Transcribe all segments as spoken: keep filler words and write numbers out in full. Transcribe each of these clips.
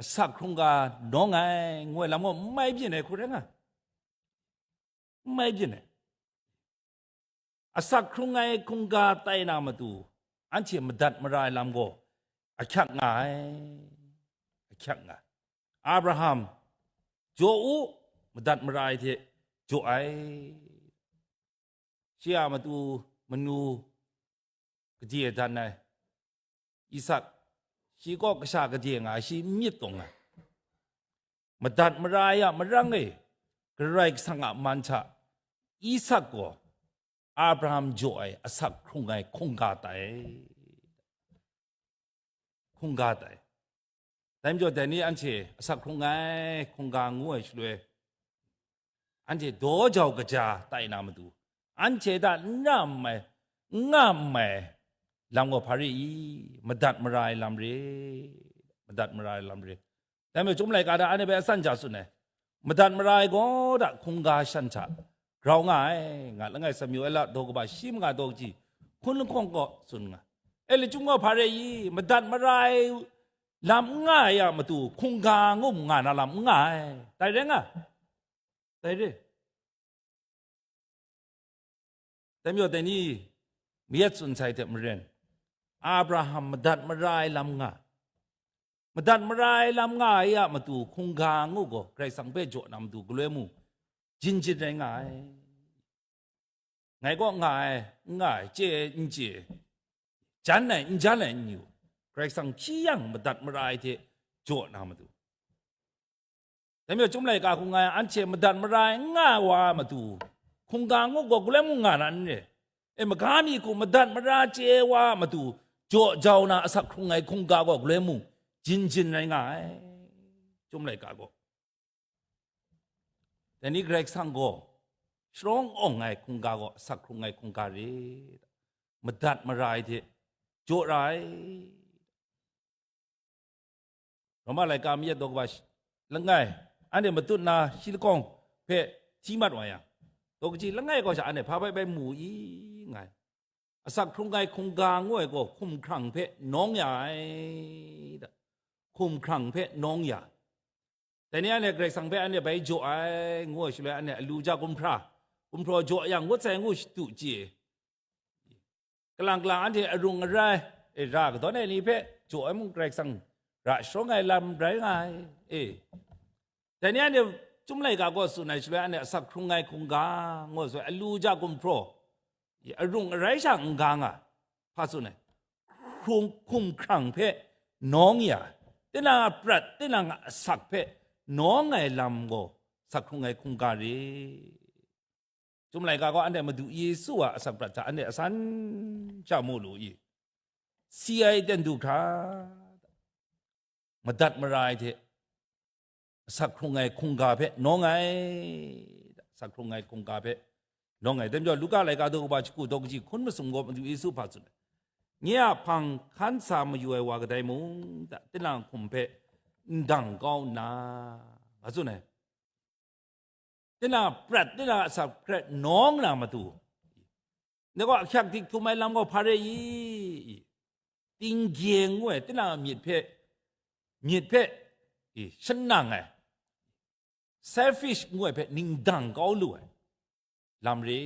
asak hkrungga nawng ai, ngu ai lam gaw n mai byin ai hku rai nga, n mai byin ai. Asak hkrung ai hkungga tai na matu, anhte madat mara ai lam gaw ahkyak nga ai, ahkyak nga ai. Abraham, jaw u, madat mara ai hte jaw ai. Shi a matu manu gade dan ai Isak, shi kaw kasha gade nga ai, shi n myit tawn ai. Madat mara ai a marang e, Karai Kasang a man hta Isak gaw Abraham jaw ai asak hkrung ai hkungga tai. Hkungga tai. Dai majaw, dai ni anhte asak hkrung ai hkungga ngu ai shaloi, anhte daw jau kaja tai na matu, anhte hta n ra n mai, n nga n mai lam gaw hpa re i? Madat mara ai lam re, madat mara ai lam re. Dai majaw, Chyum laika hta anhte hpe asan ja tsun ai, madat mara ai gaw da hkungga shan hta grau nga ai, nga langai Samuela daw kaba shi manga daw kaji hkun lahkawng kaw tsun nga. E, lachyum gaw hpa re i? Madat mara ai lam n nga ai a matu, hkungga ngu nga na lam n nga ai. Dai rai nga, dai re. Dai majaw, dai ni mayat tsun sai hte maren, Abraham madat mara ai lam nga, madat mara ai lam nga ai a matu, hkungga ngu gaw Karai Kasang hpe jaw na matu galoi mung, jin jin rai nga ai. Ngai kaw nga ai, n nga ai, chye ai, n chye ai, jan ai, n jan ai, n yu. Karai Kasang hpyi yang madat mara ai hte jaw na matu. Dai majaw, Chyum laika hku nga ai, anhte madat mara ai n nga ai wa a matu, hkungga ngu gaw galoi mung nga na n re. E, maga mi hku madat mara chye ai wa a matu, jaw jau na asak hkrung ai hkungga gaw galoi mung, jin jin rai nga ai. Chyum laika gaw, dai ni Karai Kasang gaw sharawng awng ai hkungga gaw asak hkrung ai hkungga re, madat mara ai hte jaw ra ai. Roma laika mayat daw kaba shi-, langai, anhte matut na shi lahkawng hpe hti mat wa yang, daw kaji langai kaw sha anhte hpa bai bai mu i? Nga ai. Asak hkrung ai hkungga ngu ai gaw hkumhkrang hpe nawng ya ai, da. Hkumhkrang hpe nawng ya ai. Dai ni anhte Karai Kasang hpe anhte bai jaw ai, ngu ai shaloi, anhte alu ja gumhpraw, gumhpraw jaw yang ngut sai ngu shadu chye. Kalang kalang anhte arung arai, e, ra kadawn ai ni hpe jaw ai mung, Karai Kasang ra sharawng ai lam rai nga ai, e. Dai ni anhte Chyum laika gaw tsun ai shaloi, anhte asak hkrung ai hkungga, ngu ai shaloi, alu ja gumhpraw, arung arai sha n ga nga, hpa tsun ai, hkrung, hkumhkrang hpe nawng ya ai, tinang a prat, tinang a asak hpe nawng ai lam gaw asak hkrung ai hkungga re. Chyum laika gaw anhte Madu Yesu a asak prat hta anhte asan sha mu lu i? Si ai ten du hkra, madat mara ai hte, asak hkrung ai hkungga hpe nawng ai, asak hkrung ai hkungga hpe nawng ai. Dai majaw, Luka laika daw kaba shagu daw kaji hkun masum gaw Madu Yesu hpa tsun ai, nye a hpang hkan sa mayu ai wa kadai mung, tinang hkum hpe n dang kau nna, nga tsun ai. Tinang a prat, tinang a asak hpe nawng na matu, ngai gaw ahkyak dik htum ai lam gaw hpa re i? Tinggyeng ngu ai, tinang a myit hpe, myit hpe, i, shanang ai, selfish ngu ai hpe ning dang kau lu ai lam re.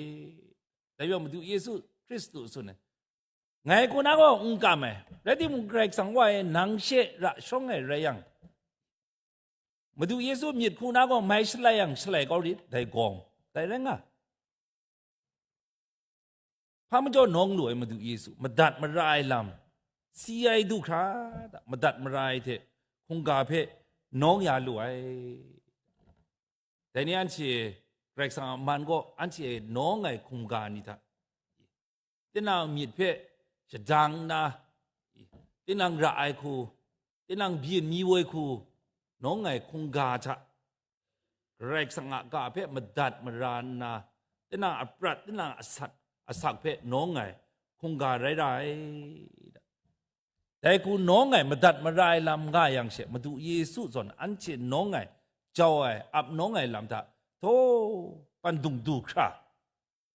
Dai majaw Madu Yesu Hkristu tsun ai, ngai hku na gaw n kam ai, rai timung, Karai Kasang Wa e nang she ra shawng ai rai yang, Madu Yesu myit hku na gaw mai shalai yang shalai kau rit, dai gawng, dai rai nga. Hpa majaw nawng lu ai Madu Yesu, madat mara ai lam, si ai du hkra, madat mara ai hte hkungga hpe nawng ya lu ai. Dai ni anhte Karai Kasang a man gaw anhte nawng ai hkungga ni hta, tinang myit hpe shadang nna, tinang ra ai hku, tinang byin mi woi hku, nawng ai hkungga hta, Karai Kasang a ga hpe madat mara nna, tinang a prat, tinang a sat, asak hpe nawng ai hkungga rai ra ai. Dai hku nawng ai madat mara ai lam nga yang she, Madu Yesu zawn anhte nawng ai, jau ai, ap nawng ai lam hta, htaw, pandung du hkra,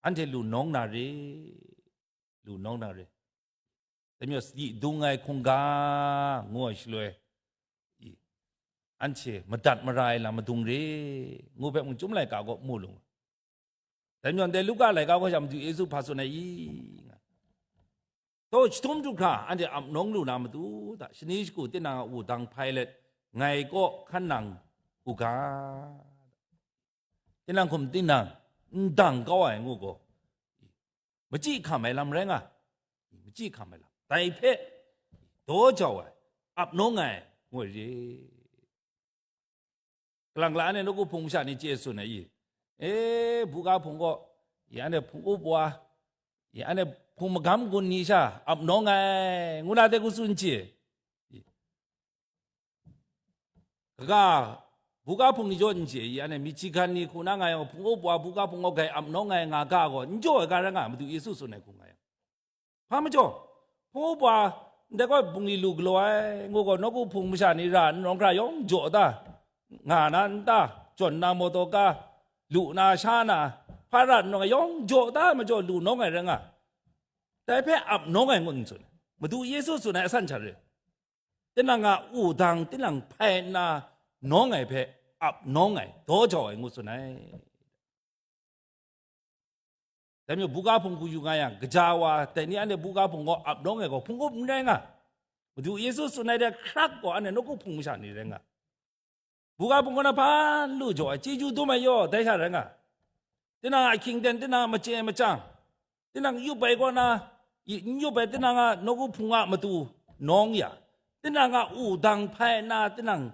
anhte lu nawng na re, lu nawng na re. Dai majaw sadi dung ai hkungga, ngu ai shaloi, i, anhte madat mara ai lam madung re, ngu hpe mung chyum laika gaw mu lu. Dai majaw, ndai Luka laika gaw sha Madu Yesu hpa tsun ai i? Nga. Taw, jahtum du hkra anhte ap nawng lu na matu hta, shani shagu tinang a wudang Pilat ngai kaw hkan nang u ga. Tinang hkum tinang n dang kau ai ngu gaw, machyi hkam ai lam rai nga, machyi hkam ai lam, dai hpe daw jau ai, ap nawng ai, ngu ai re. Kalang la anhte nawku hpung masha ni chye tsun ai i? E, buga hpung gaw, ya anhte hpung up wa, ya anhte hpung magam gun ni sha ap nawng ai, ngu na de ku tsun chye. Kaga, buga hpung ni jaw n chye, ya anhte Michigan ni hku na nga yang, hpung up wa buga hpung gaw grai ap nawng ai nga ga gaw, n jaw ai ga rai nga, Madu Yesu tsun ai hku nga yang. Hpa majaw, hpung up wa ndai gaw bungli lu galaw ai, ngu gaw, nawku hpung masha ni ra n rawng hkra yawng jaw da, nga na n ta, jawn na mawtaw ka, lu na sha na, hpa ra n rawng ai yawng jaw da majaw, lu nawng ai rai nga, dai hpe ap nawng ai ngut n tsun ai. Madu Yesu tsun ai asan hta re, tinang a wudang tinang hpai nna nawng ai hpe ap nawng ai, daw jau ai ngu tsun ai. Dai majaw, buga hpung hku yu nga yang, kaja wa, dai ni anhte buga hpung gaw ap nawng ai gaw hpung up n rai nga. Madu Yesu tsun ai de hkrak gaw, anhte nawku hpung masha ni rai nga. Buga hpung kaw na hpa n lu jaw ai, chyeju dum ai yaw, dai sha rai nga. Tinang a ahkying ten, tinang a machye machyang, tinang yup ai kaw na, i, n yup ai tinang a nawku hpung a matu nawng ya, tinang a wudang hpai nna, tinang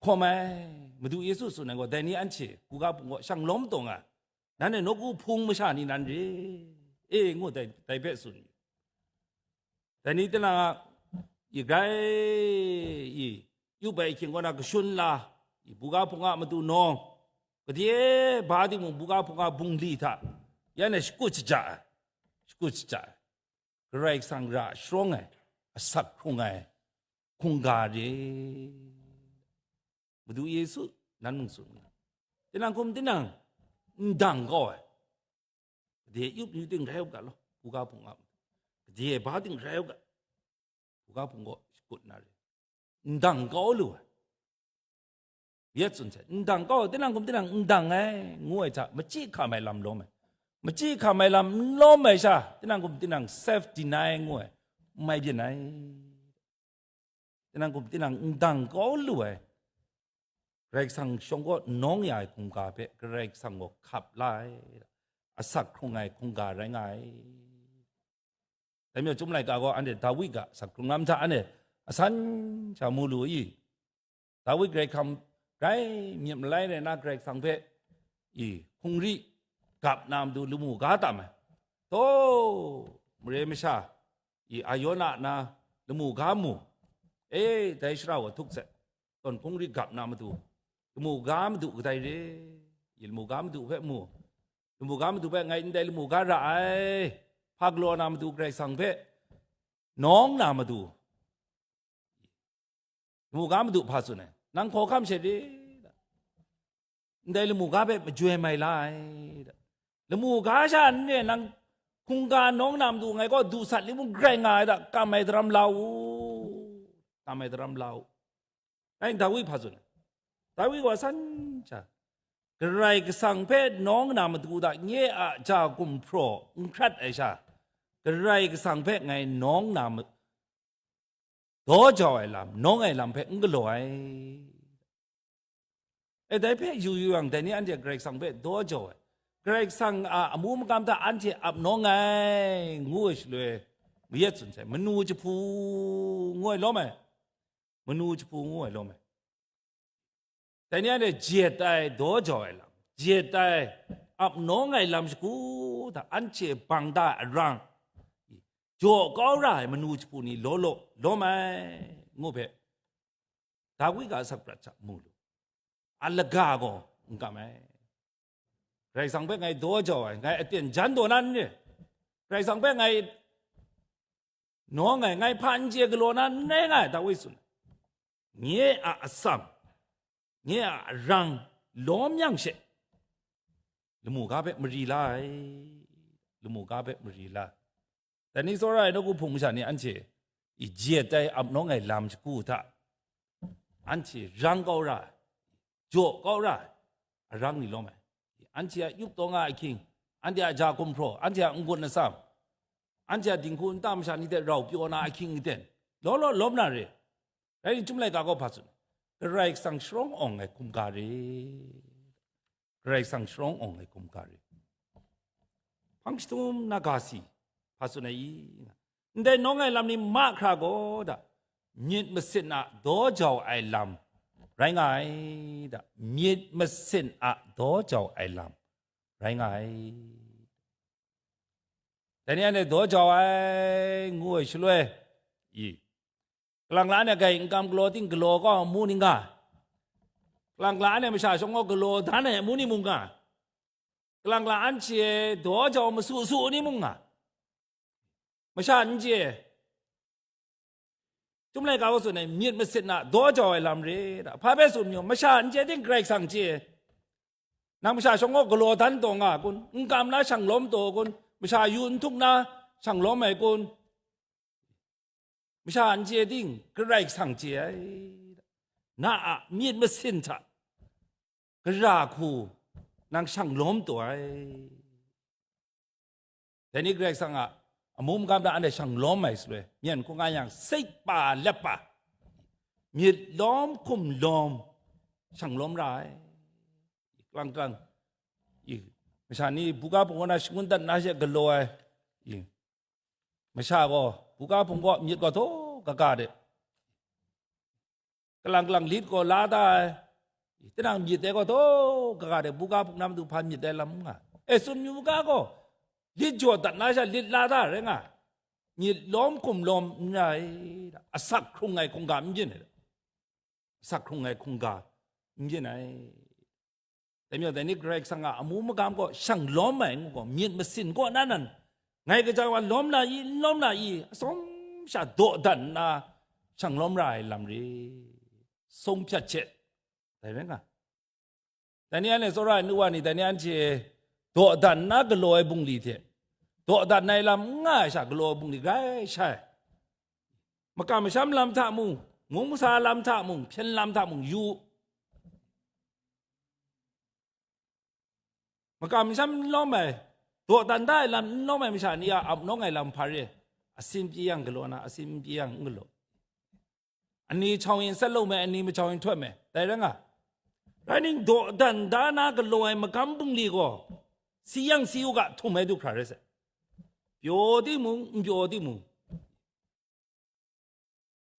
hkawm ai, Madu Yesu tsun ai gaw, dai ni anhte buga hpung gaw shang lawm taw nga, nanhte nawku hpung masha ni nan re, e, ngu dai, dai hpe tsun yu. Dai ni tinang a, i grai, i, yup ai ahkying kaw na kashun la, i, buga hpung a matu nawng, kadai ba timung buga hpung a bungli hta, ya anhte shakut shaja ai, shakut shaja ai. Karai Kasang ra sharawng ai, asak hkrung ai hkungga re. Madu Yesu nan mung tsun nga, tinang hkum tinang n dang kau ai, kadai yup yu ting rai u ga law, buga hpung a, kadai ba ting rai u ga, buga hpung gaw shakut na re, n dang kau lu ai. Yet tsun sai, n dang kau, tinang hkum tinang n dang ai, ngu ai hta, machyi hkam ai lam lawm ai. Machyi hkam ai lam n lawm ai sha, tinang hkum tinang self deny ngu ai, n mai byin ai. Tinang hkum tinang n dang kau lu ai. Karai Kasang shawng kaw nawng ya ai hkungga hpe Karai Kasang gaw hkap la ai, asak hkrung ai hkungga rai nga ai. Dai majaw, Chyum laika gaw anhte Dawi ga asak hkrung lam hta anhte asan sha mu lu i? Dawi Karai Kasang grai myit malai rai na Karai Kasang hpe i hkungri gap na matu lamu ga tam ai. Taw, mare masha, i Ayona na lamu ga mu, e, dai shara wa htuk sai, tawn hkungri gap na matu, lamu ga madu kadai re, i lamu ga madu hpe mu, lamu ga madu hpe ngai ndai lamu ga ra ai, hpa galaw na matu Karai Kasang hpe nawng na madu, lamu ga madu hpa tsun ai, nang hkawhkam she re, ndai lamu ga hpe majoi mai la ai, lamu ga sha n re, nang hkungga nawng na madu ngai kaw du sat li mung grai nga ai da, kam ai daram la u, kam ai daram la u. Ngai Dawi hpa tsun ai, Dawi gaw san sha, Karai Kasang hpe nawng na matu da nye a ja gumhpraw n hkrat ai sha, Karai Kasang hpe ngai nawng na ma-, daw jau ai lam, nawng ai lam hpe n galaw ai. E, dai hpe yu yu yang, dai ni anhte Karai Kasang hpe daw jau ai, Karai Kasang a amu makam hta anhte ap nawng ai, ngu ai shaloi, mayat tsun sai, manu jahpu ngu ai lawm ai, manu jahpu ngu ai lawm ai. Dai ni anhte jet ai, daw jau ai lam, jet ai, ap nawng ai lam shagu hta anhte bang da ai arang, jaw kau ra ai manu jahpu ni law law lawm ai, ngu hpe Dawi ga asak prat hta mu lu. A laga gaw n kam ai. Karai Kasang hpe ngai daw jau ai, ngai aten jan taw na n re. Karai Kasang hpe ngai nawng ai, ngai hpa n chye galaw na n rai nga ai, Dawi tsun ai. Nye a atsam, nye a arang lawm yang she, lamu ga hpe mari la ai, lamu ga hpe mari la ai. Dai ni tsawra ai nawku hpung masha ni anhte i jet ai ap nawng ai lam shagu hta, anhte rang kau ra ai, jaw kau ra ai arang ni lawm ai. Anhte a yup taw nga ahkying, anhte a ja gumhpraw, anhte a n-gun atsam, anhte a dinghku nta masha ni hte rau pyaw na ahkying aten, law law lawm na re. Rai nna, Chyum laika gaw hpa tsun? Karai Kasang sharawng awng ai hkungga re. Karai Kasang sharawng awng ai hkungga re. Hpang jahtum na ga si, hpa tsun ai i? Ndai nawng ai lam ni mahkra gaw da, myit masin a daw jau ai lam rai nga ai da, myit masin a daw jau ai lam rai nga ai. Dai ni anhte daw jau ai ngu ai shaloi, i, kalang la anhte grai n kam galaw ting galaw kau ai amu ni nga, kalang la anhte masha shawng gaw galaw dan ai amu ni mung nga, kalang la anhte daw jau masu su ni mung nga, masha n chye. Chyum laika gaw tsun ai, myit masin a daw jau ai lam re da. Hpa hpe tsun mayu, masha n chye ting Karai Kasang chye. Nang masha shawng gaw galaw dan taw nga kun? N kam na shang lawm taw kun? Masha yu n htuk na shang lawm ai kun? Masha n chye ting Karai Kasang chye ai. Na a myit masin hta gara hku nang shang lawm taw ai. Dai ni Karai Kasang a amu magam hta anhte shang lawm ai shaloi, myen hkungga yang sik pa lep pa, myit lawm hkum lawm shang lawm ra ai. Klang klang, i, masha ni buga hpung kaw na shangun dat na she galaw ai, i, masha gaw buga hpung kaw myit gaw daw kaga de, kalang kalang lit gaw la da ai, tinang myit ai gaw daw kaga de, buga hpung na matu hpa myit ai lam n nga. E, tsun yu ga gaw, lit jaw dat na sha lit la da rai nga, myit lawm hkum lawm n rai, asak hkrung ai hkungga n byin ai, asak hkrung ai hkungga n byin ai. Dai majaw, dai ni Karai Kasang a amu magam gaw shang lawm ai ngu gaw, myit masin kaw na nan, ngai kaja wa lawm na i, n lawm na i, atsawm sha dawdan nna shang lawm ra ai lam re, sung hpyat hte, dai rai nga. Dai ni anhte tsawra ai nu wa ni, dai ni anhte dawdan nna galaw ai bungli hte, dawdan ai lam n nga ai sha galaw ai bungli grai shai. Makam masham lam hta mung, mung masa lam hta mung, hpyen lam hta mung yu. Makam masham n lawm ai, dawdan da ai lam n lawm ai masha ni a ap nawng ai lam hpa re? Asin pyi yang galaw na, asin n pyi yang n galaw. Ani chau yin sat lawm ai, ani machau yin htawt ai, dai rai nga. Rai ning, dawdan da na galaw ai magam bungli gaw, si yang si u ga, htum ai du hkra rai sai. Pyaw timung, n pyaw timung,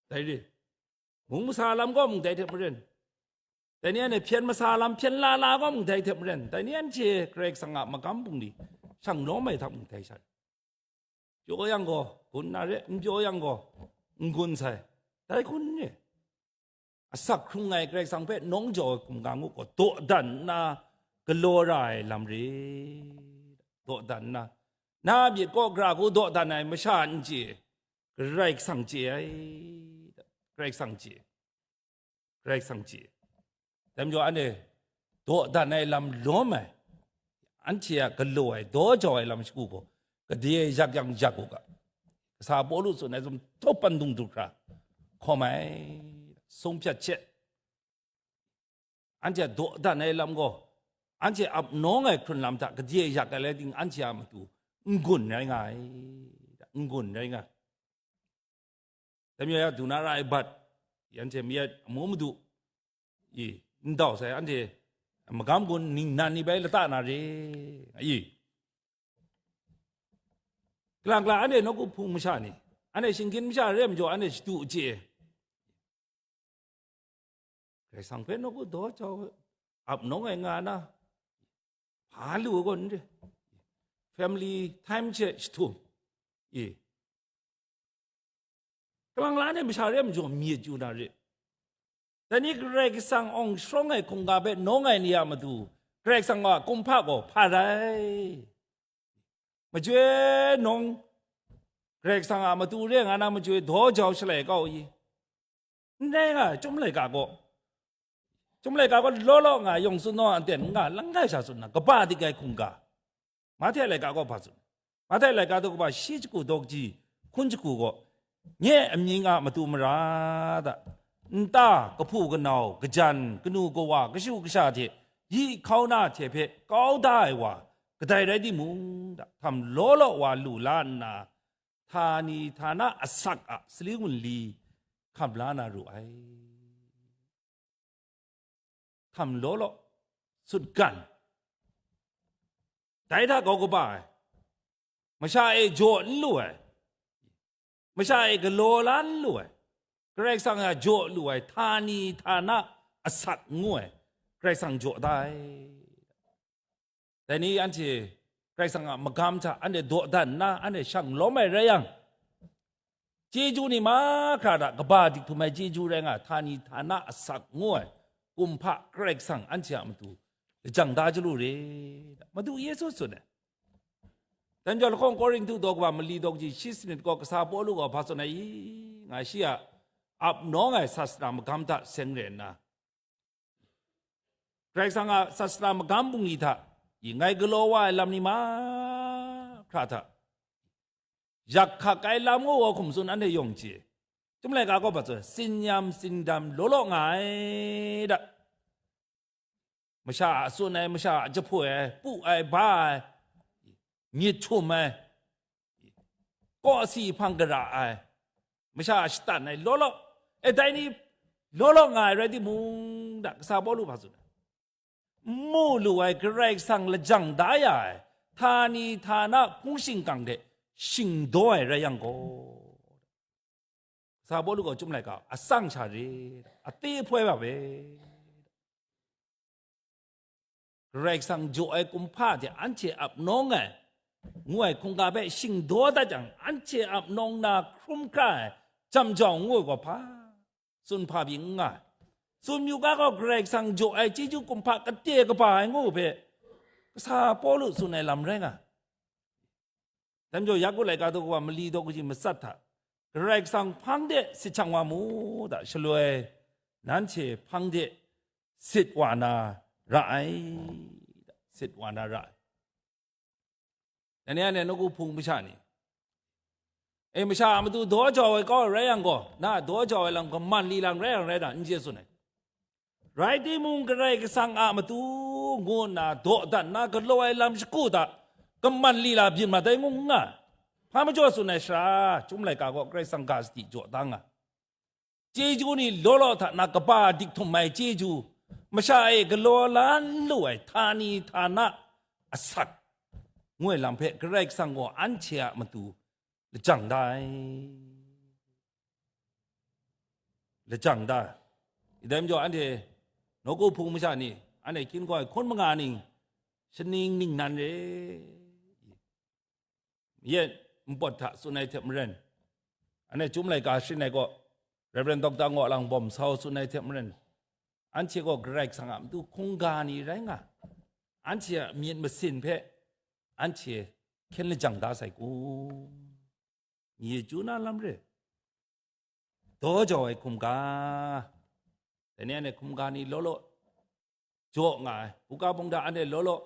dai re. Mung masa lam gaw mung dai hte maren, dai ni anhte hpyen masa lam hpyen la la gaw mung dai hte maren, dai ni anhte Karai Kasang a magam bungli shang lawm ai hta mung dai sha. Pyaw yang gaw gun na re, n pyaw yang gaw n gun sai, dai hkun re. Asak hkrung ai Karai Kasang hpe nawng jau ai hkungga ngu gaw, dawdan nna galaw ra ai lam re. Dawdan nna, na myit kaw gara hku dawdan ai masha n chye, Karai Kasang chye ai, Karai Kasang chye, Karai Kasang chye. Dai majaw, anhte dawdan ai lam lawm ai, anhte a galaw ai, daw jau ai lam shagu gaw, gade yak yang yak u ga. Kasa Pawlu tsun ai, zumhtup pandung du hkra hkawm ai, sung hpyat hte, anhte a dawdan ai lam gaw, anhte ap nawng ai hkrun lam hta gade yak ai rai ting, anhte a matu n-gun rai nga ai, n-gun rai nga ai. Dai majaw ya, du na ra ai bat, anhte mayat amu madu, i, n dau sai, anhte magam gun ningnan ni bai lata na re, i. Kalang kalang anhte nawku hpung masha ni, anhte shinggyim masha re ai majaw, anhte shadu chye. Karai Kasang hpe nawku daw jau, ap nawng ai nga na, hpa lu ai gaw n re. Family time hte jahtum, i, kalang la ai masha re ai majaw myit yu na re. Dai ni Karai Kasang awng sharawng ai hkungga hpe nawng ai ni a matu, Karai Kasang a kumhpa gaw hpa rai? Majoi nawng Karai Kasang a matu re nga na majoi daw jau shalai kau i? N rai nga, Chyum laika gaw, Chyum laika gaw law law nga yawng tsun naw aten n nga, langai sha tsun na, kaba dik ai hkungga. Mahte laika gaw hpa tsun? Mahte laika daw kaba shi jahku daw kaji hkun jahku gaw, nye amying a matu mara hta, nta, kahpu kanau, kajan, kanu kawa, kashu kasha hte yi hkau na hte hpe kau da ai wa kadai rai timung, htam law law wa lu la nna, htani htana asak a saling wunli hkam la na ru ai. Htam law law, sutgan, dai hta grau kaba ai, masha e jaw n lu ai, masha e galaw la n lu ai, Karai Kasang a jaw lu ai, htani htana asak ngu ai, Karai Kasang jaw da ai. Dai ni anhte Karai Kasang a magam hta anhte dawdan nna, anhte shang lawm ai rai yang, chyeju ni mahkra hta kaba dik htum ai chyeju rai nga, htani htana asak ngu ai kumhpa Karai Kasang anhte a matu lajang da chyalu re, Madu Yesu tsun ai. Dan jau lahkawng Korinhtu daw kaba mali daw kaji shi sanit gaw kasa Pawlu gaw hpa tsun ai i, nga shi a ap nawng ai sasana magam hta seng re nna, Karai Kasang a sasana magam bungli hta, i ngai galaw wa ai lam ni mahkra hta, yak hkak ai lam ngu wa hkum tsun anhte yawng chye. Chyum laika gaw hpa tsun, tsin-yam tsindam law law nga ai da. Masha a tsun ai, masha a jahpoi ai, pu ai, ba ai, myit htum ai, kawsi hpang gara ai, masha a shatan ai law law, e dai ni law law nga ai rai timung, da kasa Pawlu hpa tsun ai. N mu lu ai Karai Kasang lajang da ya ai, htani htana hpung shingkang hte shingdaw ai rai yang gaw, kasa Pawlu gaw Chyum laika atsang sha re, ate hpoi wa we. Karai Kasang jaw ai kumhpa hte anhte ap nawng ai, ngu ai hkungga hpe shingdaw dat jang, anhte ap nawng na hkrum hkra ai, jam jau ngu ai gaw hpa, tsun hpa byin n nga ai. Tsun yu ga gaw, Karai Kasang jaw ai chyeju kumhpa kate kaba ai ngu hpe, kasa Pawlu tsun ai lam rai nga ai. Dai majaw, Yaku laika daw kaba mali daw kaji matsat hta, Karai Kasang hpang de sit shang wa mu da, shaloi nanhte hpang de sit wa na ra ai, sit wa na ra ai. Dai ni anhte nawku hpung masha ni, e, masha a matu daw jau ai kau rai yang gaw, na daw jau ai lam kaman li lang rai yang rai na, n chye tsun ai. Rai timung, Karai Kasang a matu ngu nna dawdan na galaw ai lam shagu hta kaman lila byin mat ai ngu n nga ai. Hpa majaw tsun ai sara, Chyum laika gaw Karai Kasang ga sadi jaw da nga ai. Chyeju ni law law hta na kaba dik htum ai chyeju, masha e galaw la n lu ai htani htana asak, ngu ai lam hpe Karai Kasang gaw anhte a matu lajang da ai. Lajang da ai. Dai majaw, anhte nawku hpung masha ni, anhte hkyin gaw ai hkun manga ning, shaning ningnan re, yet npawt hta tsun ai hte maren, anhte Chyum laika sharin ai gaw, Reverend Doctor Ngaw Lang Bawm Sau tsun ai hte maren, anhte gaw Karai Kasang a matu hkungga ni rai nga, anhte a myit masin hpe anhte hkyen lajang da sai kun? Nye chyu na lam re. Daw jau ai hkungga, dai ni anhte hkungga ni law law jaw nga ai, buga bungda anhte law law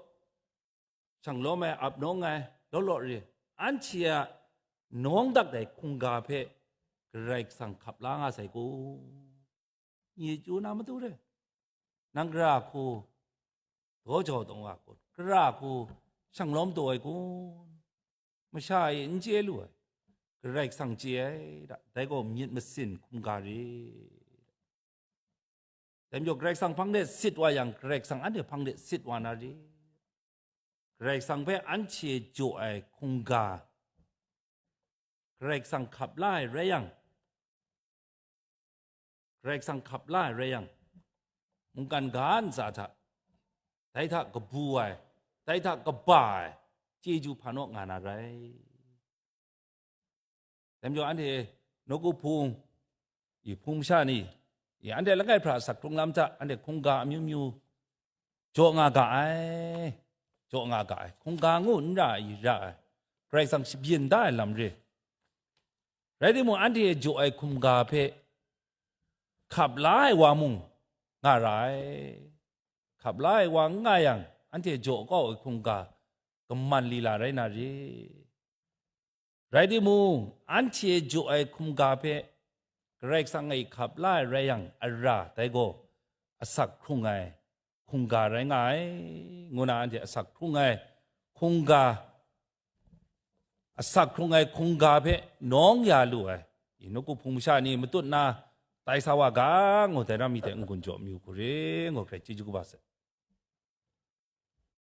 shang lawm ai, ap nawng ai law law re, anhte a nawng dat ai hkungga hpe Karai Kasang hkap la nga sai kun? Nye chyu na matu re. Nang gara hku daw jau taw nga kun? Gara hku shang lawm taw ai kun? Masha e n chye lu ai, Karai Kasang chye ai da, dai gaw myit masin hkungga re. Dai majaw, Karai Kasang hpang de sit wa yang, Karai Kasang anhte hpang de sit wa na re. Karai Kasang hpe anhte jaw ai hkungga, Karai Kasang hkap la ai rai yang, Karai Kasang hkap la ai rai yang, mungkan ga ntsa hta, dai hta kabu ai, dai hta kaba ai chyeju hpa naw nga na rai. Dai majaw, anhte nawku hpung, i hpung masha ni, i anhte langai hpra asak hkrung lam hta, anhte hkungga amyu myu jaw nga ga ai, jaw nga ga ai, hkungga ngu n ra ai, ra ai, Karai Kasang shabyin da ai lam re. Rai timung, anhte jaw ai hkungga hpe hkap la ai wa mung nga ra ai. Hkap la ai wa n nga yang, anhte jaw kau ai hkungga kaman lila rai na re. Rai timung, anhte jaw ai hkungga hpe Karai Kasang e hkap la ai rai yang, a ra dai gaw asak hkrung ai hkungga rai nga ai, ngu na anhte asak hkrung ai hkungga, asak hkrung ai hkungga hpe nawng ya lu ai, i nawku hpung masha ni matut na tai sa wa ga, ngu dai ram mi hte n-gun jaw mayu hku re, ngu hkrai chyeju kaba sai.